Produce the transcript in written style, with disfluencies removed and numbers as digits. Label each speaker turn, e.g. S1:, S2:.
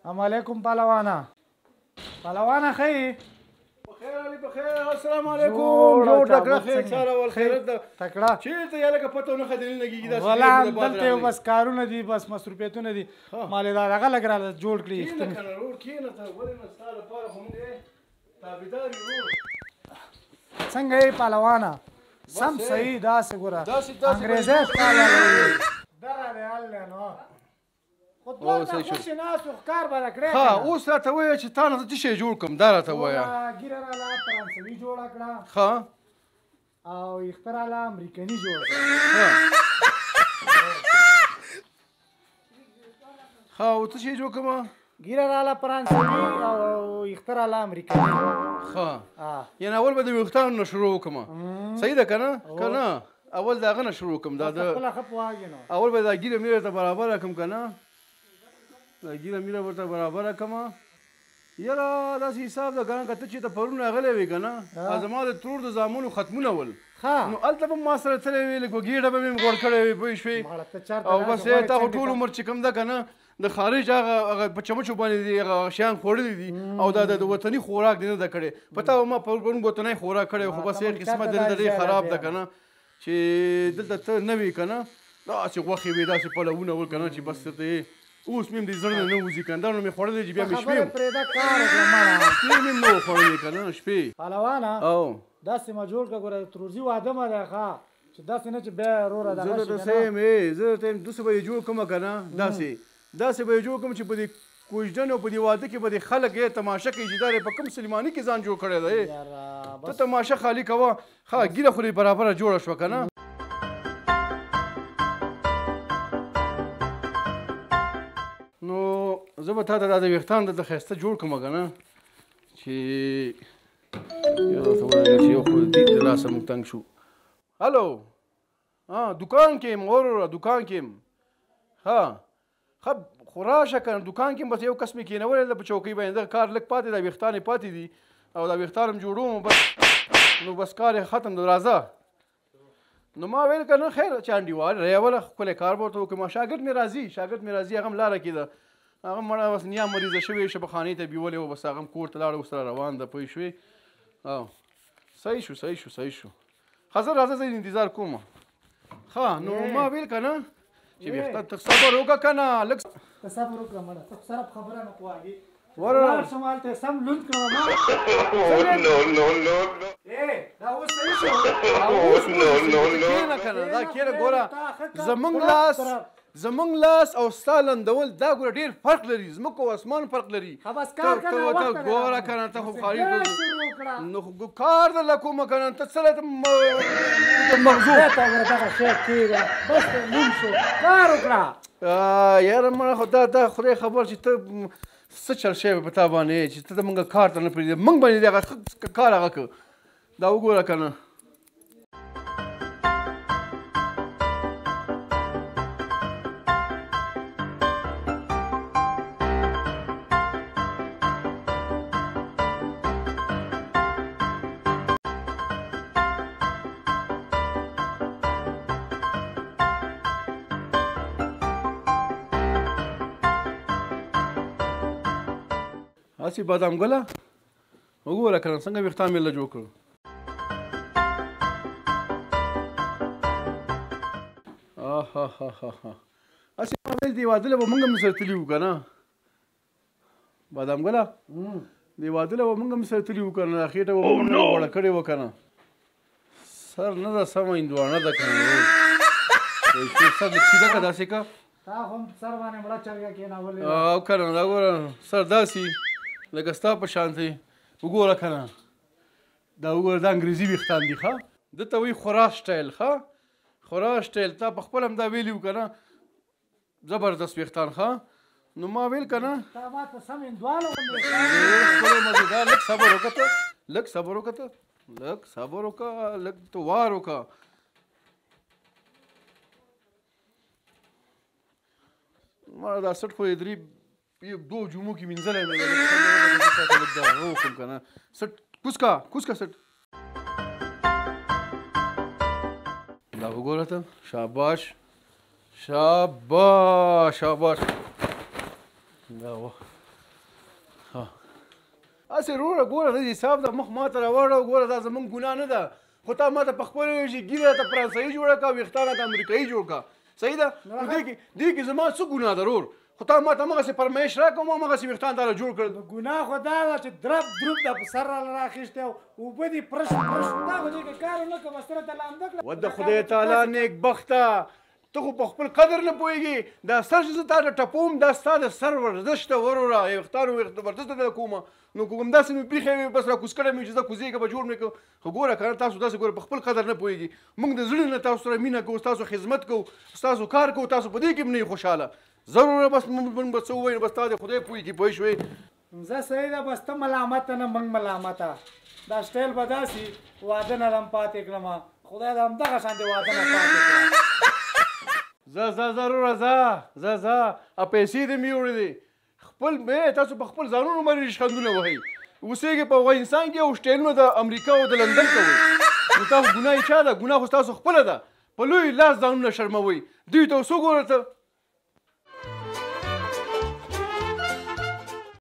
S1: السلام علیکم پهلوانه. پهلوانه ښه یې؟
S2: بخیر علي بخیر. السلام علیکم. جوړ تکړه خیر سره ول خیرت ده
S1: تکړه.
S2: چیرته یې لکه پته نه خدای نه لګیږي داسې.
S1: ولا دلته بس کارونه دي، بس مصروفیتونه دي. مالې دا هغه لږ راله جوړ کړي.
S2: کښېنه که نه ورور، کښېنه ته. ولې نه، ستا لپاره خو موږ تابعدار یو ورور.
S1: څنګه یې پهلوانه؟ سم صحیح داسې ګوره انګرېزی ښکاره دغه دی حل دی. نو خو دوه خوشې ناست یو، ښکار به کړی.
S2: ها اوس راته ووایه چې تا نه زه څه شی جوړ کړم، دا راته ووایه.
S1: ږیره راله فرانسوي جوړه کړه.
S2: ښه.
S1: او ویښته راله امریکني جوړه کړه.
S2: ښه او څه شی جوړ کړم؟
S1: ږیره راله فرانسوي او ویښته راله امریکني.
S2: ښه یعنې اول به د ویښتانو نه شروع وکړم، صحیح ده که نه؟ که نه اول د هغه نه شروع کړم. دا د
S1: خپله ښه پوهاږې. نو
S2: اول به دا ږیره میره ته برابره کړم که نه، دا ږیره میره ورته برابره کړم. یاره داسې حساب ده که نه، که ته چې ته پرون راغلی وې که نه، زما د ترور د زامنو ختمونه ول، نو هلته به ما سره تللی وې، لږ په ګېډه به مې هم غوړ کړی وې، پوه شوې؟ او بس تا خو ټول عمر چې کوم ده که نه د خارج هغه هغه په چمچو باندې دي هغه شیان خوړلي دي، او دا د وطني خوراک دې نه ده کړی. په تا ما پرون وطنی خوراک کړی، خو بس یې قسمت دلته ډېر خراب ده که نه، چې دلته ته نه وې که نه، داسې غوښې وې، داسې پلوونه ول که نه، چې بس ته یې اوس مې هم د زړه نه نه وځي که نه. دا نو مې خوړلی چې بیا مې شپې
S1: پرېږده کار وکړه مړه.
S2: شپې مې هم نه وو خوړلی که نه شپې.
S1: پهلوانه
S2: او
S1: داسې ما جوړ کړه ګوره، ترورزي واده مه دی ښه، چې داسې نه چې بیا وروره دغه
S2: زه درته څه یم، زه درته یم داسې به یې جوړ کړم که نه، داسې داسې به یې جوړ کړم چې په دې کوژدن او په دې واده کې به دې خلک یې تماشه کوي چې دا په کوم سلیماني کې ځان جوړ کړی دی. ته تماشه خالي کوه. ښه ږیره خو دې برابره جوړه شوه که نه؟ نو زه به تا ته دا د ویښتان دلته ښایسته جوړ کړم که نه، چې یو ته ووایه چې یو خو دې د لاسه موږ تنګ شو. هلو، ها دوکان کې یم وروره، دوکان کې یم. ها ښه خو راشه که نه، دوکان کې بس یو کس مې کېنولی ده په چوکۍ باندې، دغه کار لږ پاتې ده، ویښتان یې پاتې دي او دا ویښتان هم جوړوم بس، نو بس کار یې ختم دی، راځه. نو ما ویل که نه خیر چې انډیوال ریوله ښکلی کار به ورته وکړم. شاګرد مې راځي، شاګرد مې راځي، هغه هم لاره کې ده، هغه مړه بس نیا مریضه شوې، شبخانې ته بیولې وه، بس هغه هم کور ته لاړه، اوس را روان ده، پوه شوې؟ او صحیح شو، صحیح شو، صحیح شو. ښه زه راځه، زه انتظار کوم. ښه نو ما ویل که نه چې ویښته ته صبر وکړه که نه، لږ
S1: ته صبر وکړه مړه، ته سره په خبره نه پوهاږې.
S2: وروره
S1: لاړ شم هلته سم لوند کړم ما.
S3: نو نو نو نو.
S1: دا اوس صحیح شو.
S2: اوس کښېنه که نه، دا کښېنه ګوره، زمونږ لاس زمونږ لاس او ستا لندول دا ګوره ډېر فرق لري، ځمکه او اسمان فرق لري.
S1: ښه بس کار که نه وخت دی.
S2: ګوره که نه ته خو خالي نو خو کار درله کومه که نه، ته څه له مغزو
S1: ته ګوره دغه شی کېږه، بس لوند شو، کار وکړه.
S2: یاره مړه خو دا دا خدای خبر چې ته څه چل شوی په تا باندې چې ته د موږ کار ته نه پرېږدې، موږ باندې دغه ښه کار هغه کړ. دا وګوره که نه. هسې بادام ګله وګوره که نه څنګه ویښتان مې له جوړ کړو. آها هسې ما ویل دې واده له به موږ هم سره تللي وو که نه بادام ګله، دې واده له به موږ هم سره تللي وو که نه، خېټه به موږ غوړه کړې وه که نه. سر نه ده سمه، هندوانه ده که نه، سر لږ سیده که داسې که
S1: تا خو هم سر باندې مړه چرګه کېنولې.
S2: او که نه دا ګوره سر داسې لکه ستا په شان دی. وګوره که نه دا وګوره، دا انګریزي ویښتان دي. ښه ده ته وایي خورا سټایل. ښه خورا سټایل، تا په خپله هم دا ویلي وو که نه، زبردست ویښتان. ښه نو ما ویل که نه
S1: تا ما ته سم هندوانه غوندې
S2: ښکلی مزېدار. لږ صبر وکړه ته، لږ صبر وکړه ته، لږ صبر وکړه، لږ ته وار وکړه. ما دا سټ خو یې درې دوو جمعو کې مینځلی نه دی، لږ دا وکړم که نه. سټ کوز که، کوز که سټ. دا وګوره ته، شاباش شاباش شاباش. دا وه هسې وروره ګوره د حساب د مخ ماته راواړه، ګوره دا زمونږ ګناه نه ده، خو تا ماته په خپله ویل چې ږیره راته فرانسوي جوړه کړه، ویښتان راته امریکایي جوړ کړه، صحیح ده؟ نو دې کې زما څه ګناه ده ورور؟ خو تا ماته همغسې فرمایش راکړه، ما همغسې ویښتان تا جوړ کړل.
S1: نو ګناه خو دا ده چې درب دروب د په سر راله راخیستی او اوبه دې پرش پرش، دا خو دې که کار ونه کړه بس ته راته لامده کړه.
S2: و د خدای تعالی نیکبخته، ته خو په خپل قدر نه پوهېږې. دا سر چې زه تا ته ټپوم دا ستا د سر ورزش ته وروره، ویښتانو ورزش ته درته کومه، نو که همداسې مې پرېښی وي بس را کوز کړی مې چې زه کوزېږه به جوړ مې کړم. خو ګوره که نه تاسو داسې ګوره په خپل قدر نه پوهېږي. موږ د زړه نه تاسو سره مینه کوو، ستاسو خدمت کوو، ستاسو کار کوو، تاسو په دې کې هم نه یې خوشحاله. زه وروره بس موږ به څه ووایو، بس تا دې خدای پوهېږي، پوه شوې؟
S1: ځه صحیح ده، بس ته ملامته نه موږ ملامته. دا سټایل به داسې واده نه لم پاتې کړم، خدای د همدغه شان دې واده نه پاتې کړم.
S2: ځه ځه ځه وروره ځه ځه ځه، پیسې دې مې یوړې دي خپل تاسو په خپل ځانونو باندې ریشخندونه وهئ، اوسېږئ په افغانستان کې او سټایلونه د امریکا او د لندن کوئ. نو تاسو ګناه یې چا ده؟ ګناه خو ستاسو خپله ده. په لوی لاس ځانونه شرموئ. دوی ته اوس وګوره ته.